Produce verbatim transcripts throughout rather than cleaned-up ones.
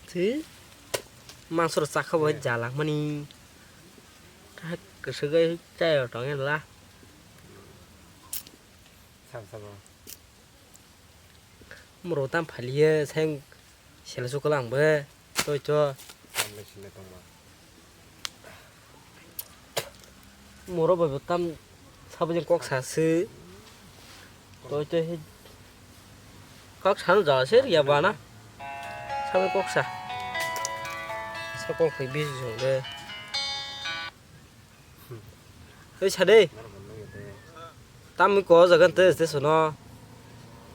Twi. Mangso rok chakha bo jalak mani. Kwswk gai chai rok tong la. Sabo sabo. Moro tam phaliye seng sel sukla ang be. Toi to. Tamle sile tongma. Moro bai bo tam sabo jeng kok sa se. Toi to he. Kok san ja se ya bana. Sabo kok sa. Sa kok phai bi jong de. Hei sade. Tam ko jagan te te sono.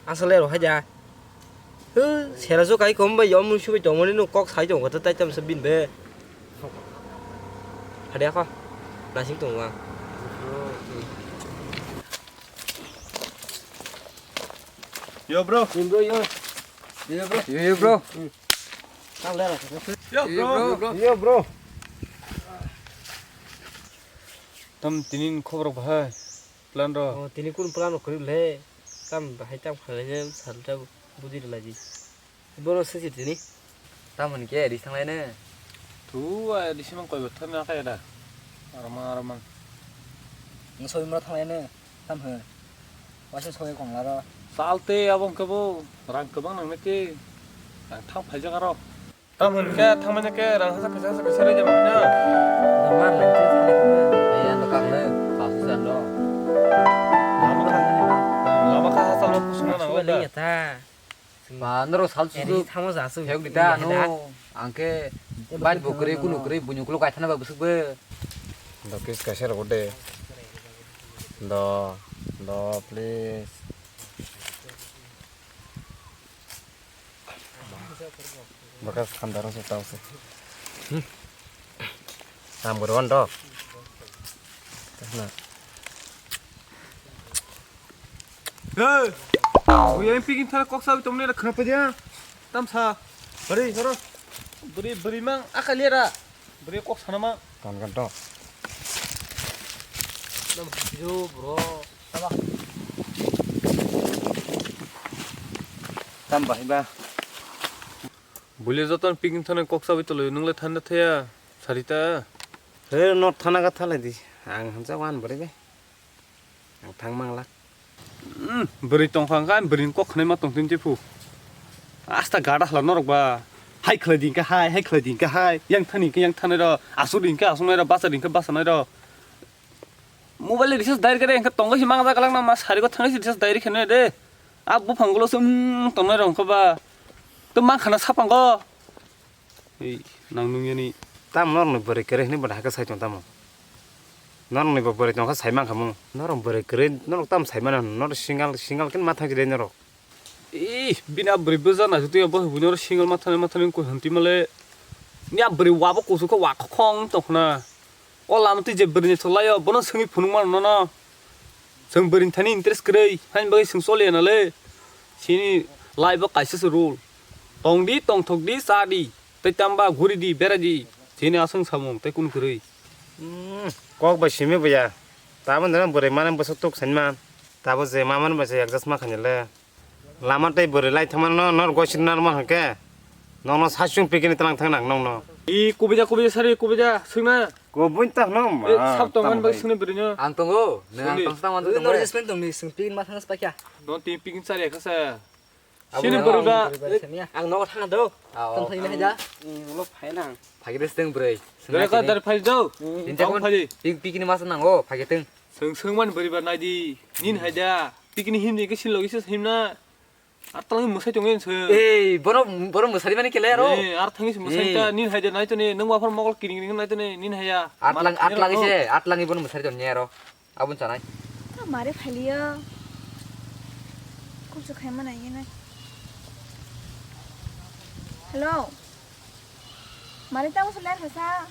Asale ro haja. Hu sera jo kai kom bai yom su bai tongmani no kok sai tong ko tai tam sabin be. Hade ko. Nasing tong wa. Yo bro. Yo bro yo. Yo bro. Yo yo bro. Yo bro. Yo bro. Tam tinin khobor bahai plan ro. Oh, tini kun plan ro kori le. Tam bahai tam khalai ne sal ta budi lai di. Bono se si tini. Tam hwn ke ri sanglai ne. Tu a ri simang koi bothar na kaya da. Arma arma. Ngasoi mura thanglai ne. Tam hwn. Waisa soi kong laro. Salte abong ke bo rang kebang nang ne ke. Rang thang phai jaga ro. Tamo hwn khe thangmani khe rang hasa kisa hasa kisa rwjak manya. Dama lengte thani khe. Ai, ano kang le, kasu se ano. Lama kha hasa lo kusuna na. Suba le yata. Ba, noro sal susu. Eri thamo jasu. Phek dita ano. Ang khe bike bo kwrwi, kunu kwrwi, bunyuk lo kaithana ba bwswk bo. Do kiss kaisa rw de. Do, do, please. Baka khandaro se tau se. Tam goro ando. Na. Hey. Uya pigin thara kok sawi tomne khna pediya. Tam sa. Bari horo. Bari bari mang akaliera. Bari kok sana mang. Tan kan to. Nam video bro. Tam bahai ba. Bule joton pigin thana kok sabai tolo nungle thanda thaya sarita. He no thana ga thalai di. Ang hansa wan bari be. Ang thang mangla. Hmm, bari tong phang kan bari kok khnai ma tong tin tipu. Asta gada hla norok ba. Hai khlai din ka hai, hai khlai din ka hai. Yang thani ka yang thanai ro, asuk din ka asuk nai ro, basa din ka basa nai ro. Mobile recharge dai kare engkhe tongo si mangsa galak na ma sari ko thangai si recharge dai khe de. A buphang gulo sum tongnai rong khe ba. To mang khana sapang go. Ei nang nung yani. Tam nor ni bwrwi kwrwi hwnwi bo hakhe sai tong tamo. Nor ni bo bwrwi tong kha sai mang kha mo. Nor bwrwi kwrwi nor tam sai mano nor single single ken ma thang de nor. Ih, bini a bwrwi bwsa naisuk twi bo hwnwi oro single mathani mathani wngkha hwn twi male. Ni a bwrwi wabo kuchuk khe wa khokhong tong khna. O lama twi je bwrwi naithok lai o, bono swngwi phunuk mano nono. Chwng bwrwi thani interest kwrwi, haini bagwi chwng choliya nale. Chini life o kaisa se rule. Tong di, tongthok di, cha di, tei tamba guri di, berai di. Chini aswng samung tei kunu kwrwi. Hmm, kok bai simi buya. Tabuk nini bwrwi mani bwswk tuk sani man. Tabuk je ma mani bai se adjust ma khainale. Lama tei bwrwi lai thangmano nor goisir narwkma hwnkhe nokno saichung pikini twlang thang nang nokno. I kubui ja, kubui ja, sari kubui ja, swngna. Kubui ta hwno ma. Eh, sab tong man bai swngna bwrwino. Ang tongo, nang ang tong swtang man tong. Nor jesmen tong ni swng pikini ma thang spa kya. Non tin pikini sari kha sa. Sini bwrwi ba. Ang nogo thang do. Tong thang ni haja. Ulo phai nang. Phagi de swng bwrwi. Dere ka dar phai do. Tin jakon. Pik pikini ma nango, phagi tong. Swng swng man bwrwi ba nai di. Nin haja. Pikini him ni ke sin logi se him na. Ar tang mwsai tong en se. Ei, boro boro mwsari mani kele aro. Ei, ar thangi se mwsai ta nin haja nai to ne. Nang ba phar mogol kiring kiring nai to ne. Nin haja. Atlang atlang se, atlang i boro mwsari tong ne aro. Abun chanai. Ta mare phaliyo. Kuchu khai mana yene. Hello. Mani tamo se ler hasa.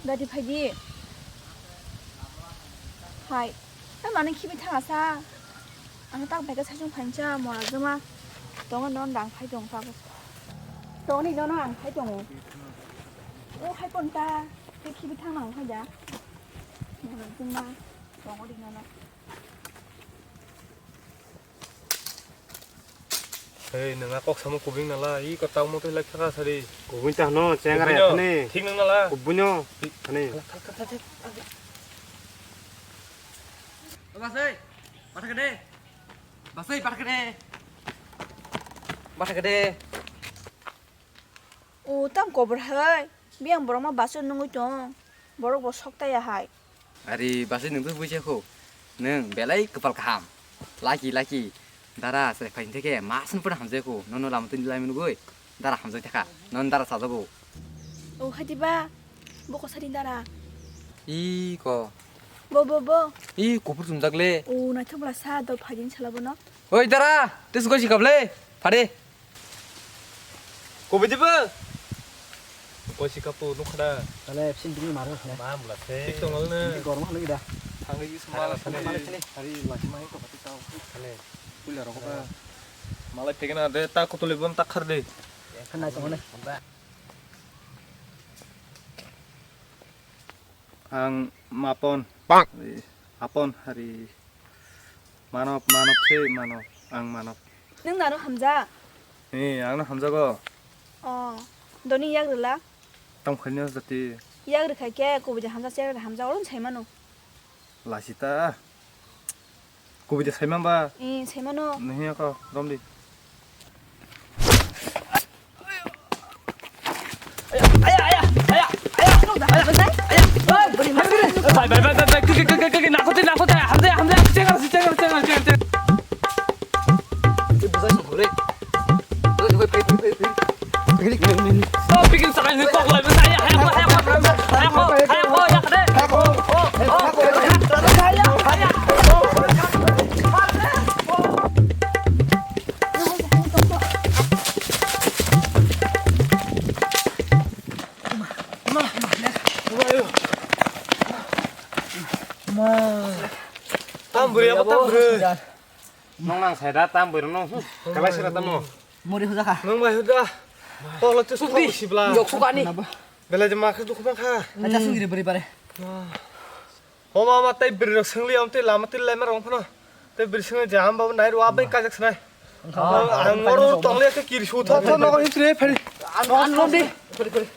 Dadi phaidi. Hai. Ta mani khibi thang asa. Ang tak beka sachung phancha mora joma. Tongo non dang phai tong ta. Toni nono ang phai tongo. O hai pon ta. Te khibi thang nang phai da. Mora joma. Tongo di nono. Hei, nang a kok samo kubui nala, i ko tang mo twi lai thaka sari. Kubui ta hno, cheng Kubui are no, thani. Thik nang nala. Kubui no. Thik. Thani. Basai, pathak de. Basai, pathak de. Pathak de. O, tamo kobor hai. Biyang borok ma basu nungwi tong. Borok bo sok taya hai. Ari basu nungwi buisa kho. Nung belai kwpal kaham. Laki, laki. Dara, chwrai phaini theke mas nung pura hamjai kho. Nono lama twi lai mwnugwi. Dara hamjai thaka. Non dara sajago. O, hadi ba. Bo ko sari dara. I ko. Bo, bo, bo. I kupur chumjak le. O, naithok bwla sa do phaini sala bono. Oi dara, tis goi sikap le. Phade. Kobi dibo? Koi si kapu nukha da. Tale absent dini maro. Ma mula se. Tik tong ne. Ini gorma lagi dah. Thangwi use mala sini. Mala sini. Hari lagi main ko pati tau. Tale. Pula rokok ta. Mala phegena de ta kotoli bon ta khar de. Khana tong ne. Ang Mapon. Bang. Apon hari. Manop, manop se manop, ang manop. Nung nano hamja? He, ang no hamjago. O, doni yak rwla? Tamo khaini o jati. Yak rwkha khe kubui de hamja, cher de hamja, oron sai mano. Lasita. Kubui de sai man ba? Ee, sai mano. Nahi ako, romdi. Tam bwrwi abo tam bwrwi. Nong nang sai da tam bwrwi nong. Kalai sira tamo. Muri hujaka. Nong bai huda. Tolo tu sukli sibla. Yok sukani. Belai je makhe dukhu bang kha. Acha sungri bwrwi bare. Homa ma tei bwrwi rok sengli am tei lama tei lai ma rong phano. Tei bwrwi sengli je am babu nai rwa bai kajak snai. Ang moro tongli ke kiri su tho tho nogo hitre phari. An an di. Phari phari.